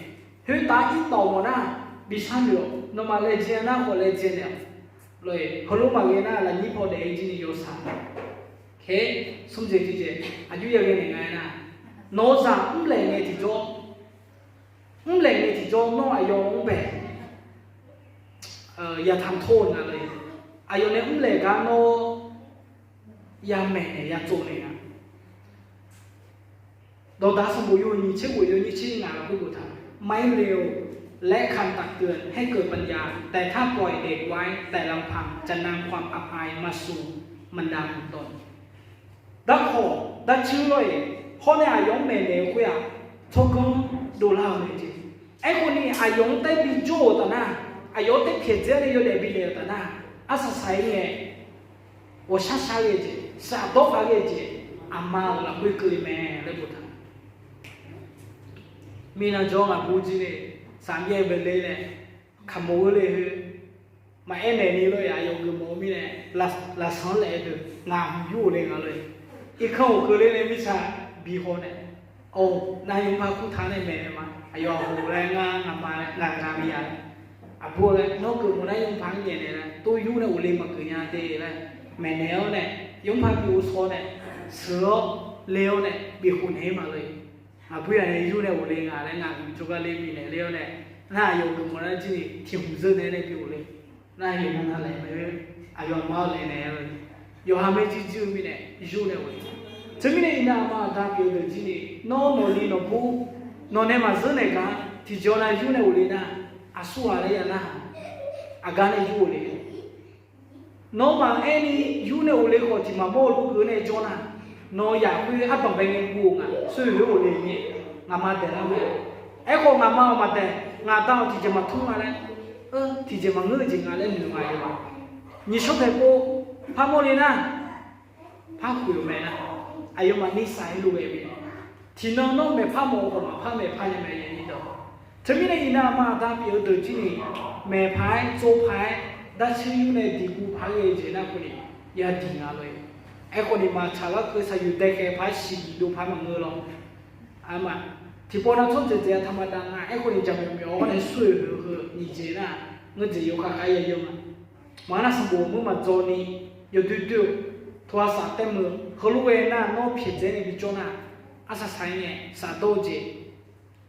Khoertav irtawf mawf nar bi sharnoeq-awq. Nawmaf laejae nar khawf laejae naeq-awq. Lor-eq, heulof maqghae nar lafnyir paw daef-ir jir ni yawsaq. Khe, smr jeq tiqjeq aqjox yaghae naeq nga-aer nar, nawq-eu zaq mrlaeq ngae tiqjawr, mrlaeq ngae tiqjawr nawr aqyawf-anr bae yataq tawr-eu nga lor-eq. Aqyawf nae mrlaeq gar nawr yamaeq naeq ya tsov naeq nga. Dawqdaq sanqbof yawhuiq nyiq tser ghof yawnyir tser ngaq lafkhoer boftaq-euq mae, ไม่เลว และคำตักเตือนให้เกิดปัญญา แต่ถ้าปล่อยเด็กไว้แต่ลำพัง จะนำความอับอายมาสู่บรรดาคนตน Darkawq darcuir lor-eq, hawr nae aqyawf-anr maeqnaeq-eu khoer-aq, tsawrganr dovlar-eu mae jeq. Aerkhawf ni aqyawf-anr taef bijawr-euq taf nar, aqyawf-anr taef pyaeqdzae nae yawdaef bifnaeq-euq taf nar, arsaq saq-ir ngae, ghawqshar shar ghae jeq, shafdawr paq ghae jeq, aqma-euq lafkhoer keuvle mae laer boftaq. Mirnan jawr ngaq bur jir nae saqmyaer baeler nae kaqmawf-eu le heu, maqaer naeq ni lor-eq, aqyawf geufmawf-eu mirnae, lafsanq-anr laef-eu deuq ngaq hmq yur-euq le nga lor-eq. Irkanr hawq keuvler nae mirtsaq bi haw nae, or, nar yawpaq kurtaq nae maeqnaeq ma, aqyawf hawq laer ngar ngaqma laer ngaq ngaq bi ya laer, aqbur laer nawr geufmawf nar yawpaq-anr nyaef naeq laer tov yur nae ghofle maqgeuf nya de laer maeqnaeq-awr nae, yawpaq bi ghovshaw nae, sheuq-awr le-awr nae bikhof naeq-ir ma lor-eq. Aqbur yaq nae yur nae ghofle nga laer ngaq hmq jawrgar le bifnaeq ler-awr nae, nar aqyawf geufmawf nar jir ni tiq hmq zeur nae nae bi ghofle. Nar aqyawf navnav laeq mae, aqyawf aqma-awr laeq naeq-a lor-eq. Yawqha maerjir jir-eu mirnae yur nae ghofle. Teumirnae iqnan aqma aqda pyeuf-eu deuq jir ni nawr nawqli nawqbur nawqnae maqzeur naeq gar tiqjeq nav yur nae ghofle nar, aqsurghaq laer ya nar, aqgar nae yur ghofle. Nawmaf aerni yur nae ghofle khawf tiq maqmawr-eu lof-eu nae jawr nar, nawq-eu yaq khoer ardanqbae ngae guv-eu nga, soer-eu khoer ghofle mir-aer ngaqma daeqlar mae. Aerkhawf ngaqma-awq maqdaeq, ngaq da-awq tiqjeq maqtmr nga laer, tiqjeq maqngeur-eu jeq nga laer noeq nga yawma. Nyiq shawr paeq pov parmawr le nar, par khoeq-euq mae nar, aqyawfmaf nir saq-aer lof ghae mae. Tiqnan nawr maeqpar mawf-eu khawf maqpar maeqpar nya mae. Teumirnae iqnan aqma aqda pyeuf-eu deuq jir ni, maeqpaq-aer tsovpaq-aer darcuir yur nae diqguv paq-aer ghae-eu jeq nar khawf ni yadiq nga lor-eq. Aerkhawf ni maqtsaq larkeuv saqyuq daekhaeq paq-aer siqdiq dov paq-aer maqngeur lawr. Aqma, tiqpawf nav tsawrjeuq dzaeq-a taqmaqdav nga. Aerkhawf ni jaqmyawf myawf-awr nae sur-euq heu heu nyiq jeq nar, ngeur jeq yawkhav khav-aer ya yawr nga. Maqngeur nar sanqbof mur maqdzaw ni yawdoer doer-eu, tawqha saf taer meuq heulof ghae nar nawr pyaeqdzae nae bijawr nar, arsaq saq-ir ngae safdawr-eu jeq,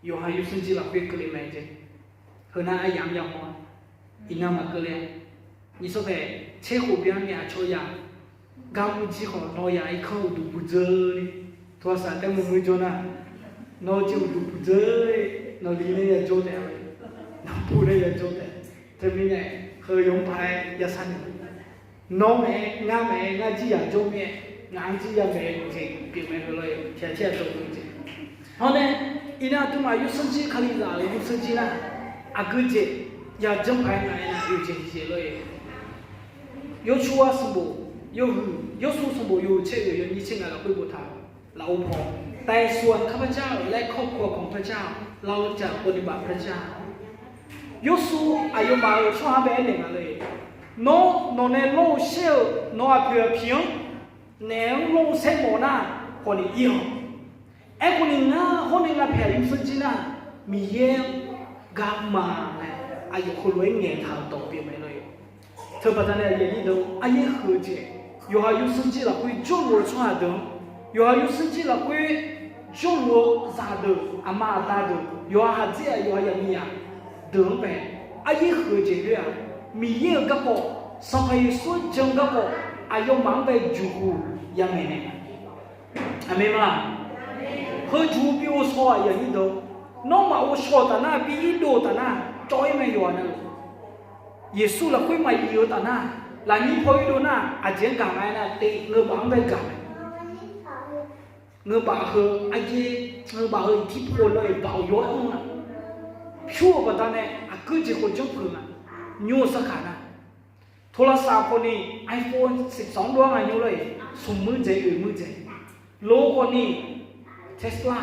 yawqha yawsanr jir lafkhoer keuvle mae jeq. Heu nar aryamq ya haw-a, iqnan maqkeuv le-a. Nyiq shawr paeq tser khof byan nae aqcawq yaq gar mur jir khawf nawr yaq irkanr uqduq buq dzeur ni, tawqha saf taer meuq mur jawr nar, nawr jir uqduq buq dzeur, nawqli nae ya jawr taef-a, nawqpu nae ya jawr taef. Teumirnae heu yawqpaq-aer ya sar naeq Nawr mae-aer, ngar mae-aer, ngar jir yaq jawr mir-aer, ngaq-anr jir ya maeq-eu jeq pyeuf mae heu lor-eq, tiq ghaq tir ghaq dawq-eu jeq. Hawr nae, iqnan aqduimaf yawsanr jir Kalizaq-euq yawsanr jir nar, aqgeu jeq ya janr paq-aer nga aernar, yawqjeq tiqjeq lor-eq. Yawshuav sanqbof yawhuiq, Yawshuav sanqbof yawhuiq tser oeq yawnyir tser ngaq lafkhoer boftaq-euq lafov paw, แต่ส่วนข้าพเจ้าและครอบครัวของข้าพเจ้า เราจะปฏิบัติพระเจ้า Yawshuav aqyawfmaf-euq tsawrhaq-anr bae aernaeq nga lor-eq. Nawr nawqnae lawr-eu shaer-eu nawq-euq aqpoeq aqpiq-anr naeq-anr lawr-eu saermawf nar khawf ni ir-awq. Aerkhawf ni ngar hawr nae nga paeq-aq yawsanr jir nar, Miqyaer-anr garma laer aqyawf heulof-aer ngaeqtaq-euq dawq pyeuf mae lor-eq. Teubaqda nae aqyuif aqnyir deuq-anr aryaer huiq-eu jeq, yawqha yawsanr jir lafkhoer jawrluf-eu tsawrhaq deuq-anr, yawqha yawsanr jir lafkhoer jawrluf-eu zaqdeuq, aqma aqda deuq, yawqha haqdzer-aq yawqha yaqmiqzaq deuq-anr bae aryaer huiq-eu jeq khoer-aq, Miqyaer-euq garkawv, Sanqpaq Yeqsur-anr jan-eu garkawv, aqyawfmaf-anr bae juqhuq yamaeq naeq Aqmeq ma. Heujuq bi ghovshaw-aq aqyuif aqnyir deuq, nawr maqghovshaw-euq taf nar, bi irdov-euq taf nar, cawv-ir mae yawqghaq navluf. Yeqsur lafkhoer maqyif-eu taf nar, lafnyir paw irdov nar, aqjeq-anr gaq nga aernar, teq ngeubaf-anr bae gaq mae. Ngeubaf heu aryaer, ngeubaf heu iqtirpov lor-eq, baf-awq yaw-aer anr-a. Pyur-euq baqdanae aqgeu jeq khawf janrpeuq nga. Nymr-eu sarkaq nar, โทรศัพท์ khawfni iPhone สิบสอง dov-aer nga nymr lor-eq, smq muir dzaeq oeq muir dzaeq. Lof khawfni Tesla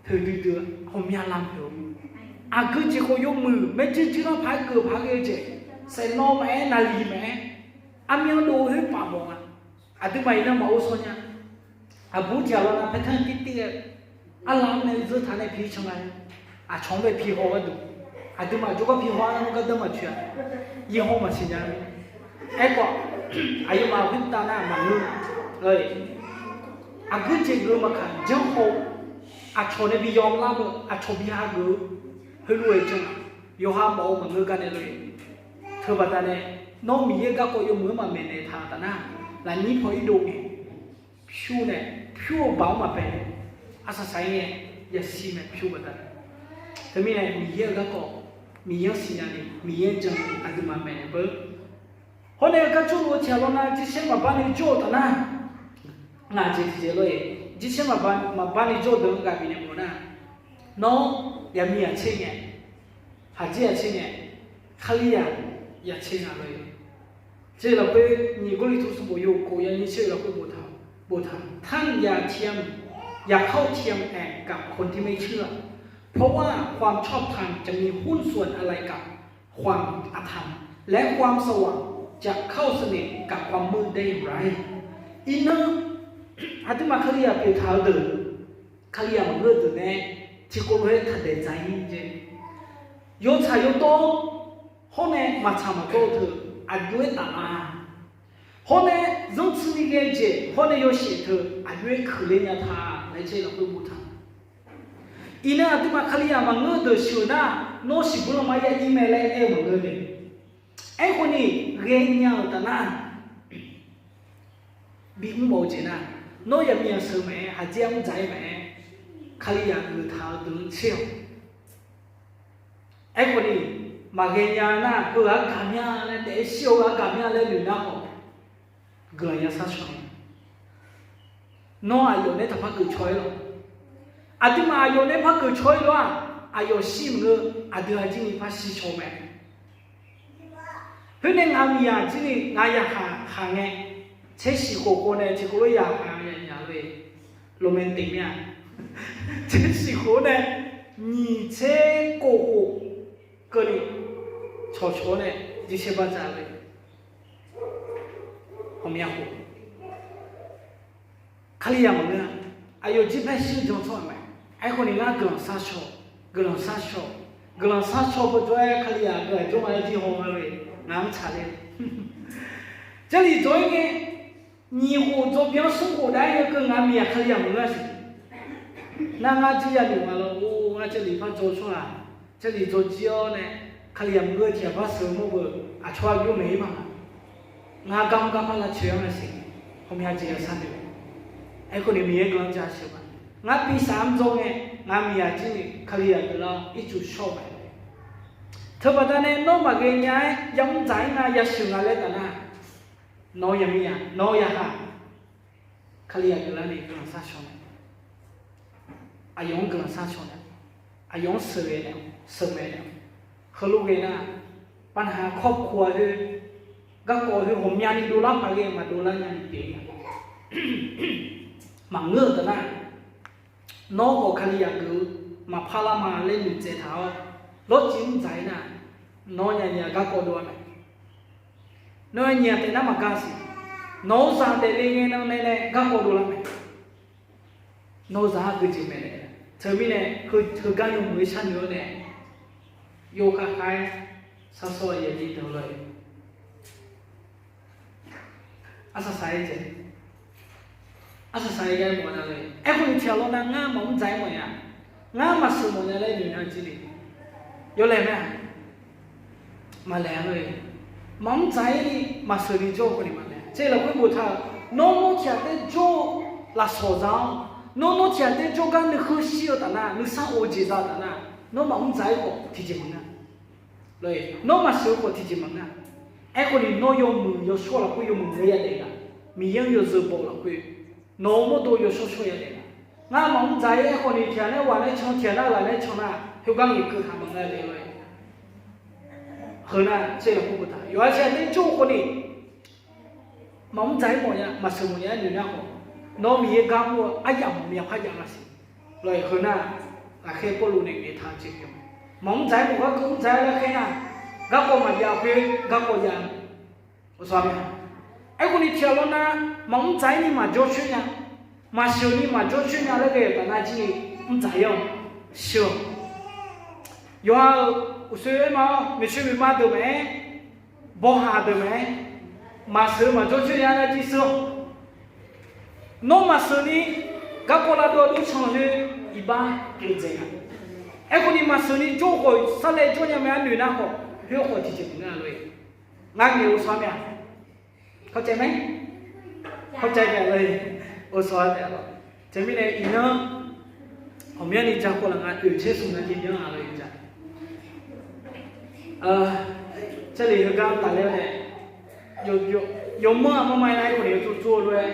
poeqdui dui-eu ghawqmya lamq poeq-eu. Aqgeu jeq khawf yawmuiq maerjuir juir lar paq-aer geuf paq-aer ghae-eu jeq, saeqnawv maqaer, naqliq maqaer, aqmyan dov khoer paf mawf nga. Aqduimaf iqnan maqghov shaw nya. Aqbur tiq ghaq lawr nar paertanr tirtir-aer, arlaq-anr nae zeur taq nae pi can nga. Aqcawq-anr bae pi haw gharduq, aqduimaf jawrgar pi haw-ar nar gardanr maqtsoeq-a. Yir hawr maqsiq nya. Aerkhawf, aqyawfmaf khoertav nar maqngeur. Aqgeu jeq geuf-eu maqkaq janr haw-eu, aqcawq nae bi yawlar-eu, aqcawq bi hageuf-eu, heulof-aer jan-a. Yawqha mawf-eu maqngeur gar nae lor-eq. Teubaqda nae, nawr Miqyaer garkawv yawmuiq-anr maqmaeq naeq taq-euq taf nar, lafnyir paw irdov ngae, pyur nae, pyur-eu baoq-anr maqbae, arsaq saq-ir ngae, yashir mae pyur baqda. Teumirnae Miqyaer-euq garkawv, Miqyaer-anr siqnya ni, Miqyaer-anr jan ni aqduimaf maeqnaeq beur. Hawr nae garcoer lof-eu tiq ghaq lawr nar jirsaer maqbar ni jawr-eu taf nar, ngaq jeq tiqjeq lor-eq, jirsaer maqbar ni jawr-eu deuq-anr ghaq bifnaeq mawf nar, nawr yaqmiq yaqtser ngae, haqjir yaqtser ngae, Kalizaq yaqtser nga lor-eq. Jeq lafkhoer nyiq Gawrliqtu sanqbof yawhuiq khof yawnyir tser-eu lafkhoer boftaq, boftaq, ท่านอย่าเทียม อย่าเข้าเทียมแอกกับคนที่ไม่เชื่อ เพราะว่าความชอบธรรมจะมีหุ้นส่วนอะไรกับความอธรรม และความสว่างจะเข้าสนิทกับความมืดได้อย่างไร Iqnan, aqduimaf Kalizaq pyeuf taq-eu deuq, Kalizaq maqngeur-eu deuq nae tiqkawv lof-aer taqdaeq dzaq-ir jeq, yawtsaq yawdawr, hawr nae maqtsaq maqdawr-eu teu, aqjox-aer taf-a. Hawr nae zanrtsuini ghae-eu jeq hawr nae yawshaef teu, aqjox-aer kuiqler nya ta laer jeq lafkhoer boftaq. Iqnan aqduimaf Kalizaq maqngeur-eu deuq sheuq nar, nawr siqbur lanma ya-ir mae laer aer-eu maqngeur le. Aerkhawfni, ghaenya-euq taf nar, bimr mawf-eu jeq nar, nawr yaqmiq yaqsheuq maqaer, haqdzer-anr dzaq-ir maqaer, Kalizaq geuf taq-eu deuq-anr tser-awq. Aerkhawfni, maqghae nya nar, heu-aq gaq mya laer, daef-eu shir-eu heu-aq gaq mya laer noeq nar khawf, guiqlanq ya sar caw-a. Nawr aqyawf nae taqpar geuf caw-ir lawq. Aqduimaf aqyawf nae par geuf caw-ir lawr-aq, aqyawf shir maqngeur, aqdui aqjir ni par shir caw mae. Khoer nae ngaq miqyaq jir ni ngaq yaqhaq khaq ngae, tser shiq khof khof nae tiqkawv lof yaqhaq yaqnyaf lof-e, romantic mir-a. Tser shiq khof nae nyiq tser kof khof keuvni cawqcawq-awr nae jirsaer bar dzaq lof-e, ghawqmya khof Kalizaq maqngeur-a. Aqyawf jir paer shir jan tsawrhaq mae. Aerkhawfni ngar guiqlanq shar caw, guiqlanq shar caw, guiqlanq shar caw pawjawr-aer Kalizaq guiqlanq jawr ma-aer jir haw nga lof-e, ngaq-anr tsaqler. Jarlif dzawq-ir ngae, nyiq khof dzawq byan smr khof dav-aer-eu keuv ngaq miqyaq Kalizaq maqngeur-a siq. Nar ngar jir ya noeq ma lawr, or, ngar Jarlif par dzaw tsawrhaq, Jarlif dzaw jir-awr nae, Kalizaq maqngeur-eu tiq ghaq bar sheuq-eu mawr beu, aqcawq-a jov naeq-ir ma. Ngar gar mr gar par lavcoeq-anr nae siq, ghawqmya jeq ya sar noeq. Aerkhawfni Miqyaer guiqlanq jaceuq ma. Ngar pisaf-anr dzaw ngae, ngaq miqyaq jir ni Kalizaq guiqlanq ircuf shawr-eu mae. Teubaqda nae nawr maqghae nya-aer yamr dzaq-ir nga, yasheuq nga laer taf nar, nawq-eu yaqmiqyaq, nawq-eu yaqhaq, Kalizaq guiqlanq ni guiqlanq shar caw nae, aqyawf-anr guiqlanq shar caw nae, aqyawf-anr sheuqghae nae, sheuqmaeq nae, heulof ghae nar, ปัญหาครอบครัว khoer, garkawv khoer ghawqmyani dovlar paq ghae maqdov lar nyani pyeuf-a. Maqngeur-euq taf nar, nawr khawf Kalizaq geuf-eu maqpar lar ma laer noeqtsaev taq-awr, lawrciv mr dzaq-ir nar, nawr nyanya garkawv dov-a mae. Nawr-aer nyiq-a taef nar maqgar siq. Nawq-eu zaq daefle ngae nan nae nae garkawv dovlar mae. Nawq-eu zaq-anr geujeq maeqnaeq. Teumirnae, heugar yawmuiq-aer sharnoeq-awr nae, yawkhav khav-aer sharsawr-a yaeq ni deuq lor-eq. Arsaq saq-aer jeq, arsaq saq-aer gar mawf nya lor-eq. Aerkhawf ni tiq ghaq lawr nar ngar maqmr dzaq-aer mawf nya, ngar maqsheuq mawf nya laer noeq nar jir ni, yawlaeq mae-a. Maqlaeq-a lor-eq. Maqmr dzaq-ir ni maqsheuq ni jawr-eu khawf ni maqlaeq. Tser lafkhoer boftaq-euq, nawr nawr tiq ghaq taef jawr-eu lafsawq za-awr, nawr nawr tiq ghaq taef jawrgar nuikhanr shir-eu taf nar, nuisar of-eu jeq za-eu taf nar, nawr maqmr dzaq-ir khawf tiqjeq maqngeur. Nawr maqsheuq-eu khawf tiqjeq maqngeur. Aerkhawf ni nawr yawmuiq yawshawr lafkhoer yawmuiq ngae yadaef nar, Miqyaer-anr yawzeu baw-eu lafkhoer nawq-eu mawrdo yawshawr shawr yadaef nar, ngar maqmr dzaq-ir aerkhawf ni tiq ghaq nae ghaq nae can, tiq ghaq nar ghaq nae can nar, Khoergar nyiq keuv taq maqnga le lor-e. Heu nar tser lafkhoer boftaq yawqha shaq tae jawr-eu khawf ni, maqmr dzaq-ir mawf nya, maqsheuq mawf nya-aer noeq nar khawf, nawr Miqyaer gar mr-eu aryamq maqmya par jav nga siq. Lor-e, heu nar, ghaqkhaer Pawrluv nae ngaeqtaq-eu jeq pyeuf, maqmr dzaq-ir mawf, garkawv mr dzaq-ir laer khaer nar, garkawv maqjav khoer garkawv jav-eu Aerkhawf ni tiqghaq lawr nar, maqmr dzaq-ir ni maqjawr coer nya, maqsheuq ni maqjawr coer nya laer ghae-euq taf nar jir ni mr dzaq-ir-awq, sheuq-awq. Yawqha-euq uqshoe aerma-awr, maeqshi maeqma deuq maqaer, bawhaq deuq maqaer, maqsheuq maqjawr coer nya nar jir sheuq-awq. Nawr maqsheuq ni garkawv lavdov dov can khoer iqbax pyeuf dzaeq nga. Aerkhawf ni maqsheuq ni jawr khawf sarlae jawr nya mae-aer noeq nar khawf, khoer khawf tiqjeq maqngeur-a lor-e. Ngar ngaeq-eu sawr-a mya, kawcae mae, kawcae mae lor-e. Teumirnae iqnan ghawqmyanr ni ja khawf laf nga oeq caer smq na jeq byanr-a lor-e ja. Jarlif heugar tafler-awr nae, yawmanr aqmar ma-aer nar aerkhawf ni yawtsov tsov-eu lof-aer,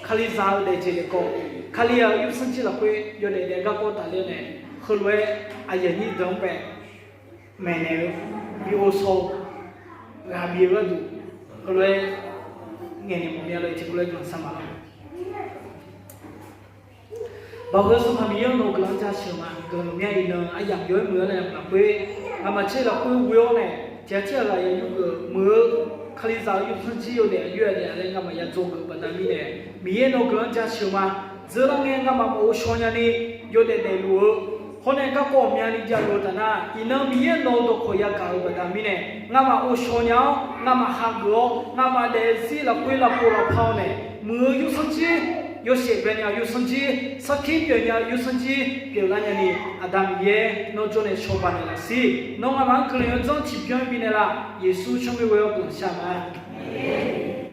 Kalizaq-eu daefjeq daefkawv, Kali-aq yawsanr jir lafkhoer yawdaef daef garkawv tafler-awr nae, heulof-aer aqyuif aqnyir deuq-anr bae maeqnaeq-eu, bi ghovshaw-eu, ghaq bif-eu gharduq, heulof-aer ngaeqnaeq mawf mya lor-e tiqkawv lof-aer guiqlanq shar ma lor. Baoq heu Sanqpaq Miqyaer-anr nawq-eu guiqlanq jaceuq-eu ma. Guiqlanq mya iqnan aryamq yaw-aer muiq-awr nae lafkhoer, ngamaf tser lafkhoer ghoe-awr nae tiqghaq tirghaq ghaq ya yurgeuf muiq-eu, Kalizaq-eu yawsanr jir yawdaef aqjox-aer daef-a laer ngamaf ya dzawgeuf-eu baqda mirnae, Miqyaer nawq-eu guiqlanq jaceuq-eu ma. Dzeur lar ngae ngamaf maqghov shaw nyani yawdaef daefluf-eu, hawr nae garkawv ghawqmyani javluf-eu taf nar, iqnan Miqyaer nawq-eu dawqkawq yagaq-eu baqda mirnae, ngamaf ghovshaw nya-awr, ngamaf hageuf-awr, ngamaf daefzir lafkhoer lavpov lavpar-awr nae, muiq-eu yawsanr jir, yawshaef bae nya-eu yawsanr jir, sarkir pyeuf nya-eu yawsanr jir pyeuflar nyani, Aqda Miqyaer nawr jawr nae cawba naeqlaf siq. Nawr ngamaf-anr guiqlanq yawdzanr tiqbyan-aer bifnaeq laf. Yeqsur tsawrmyanr ghoe-awr guiqlanq shar ma.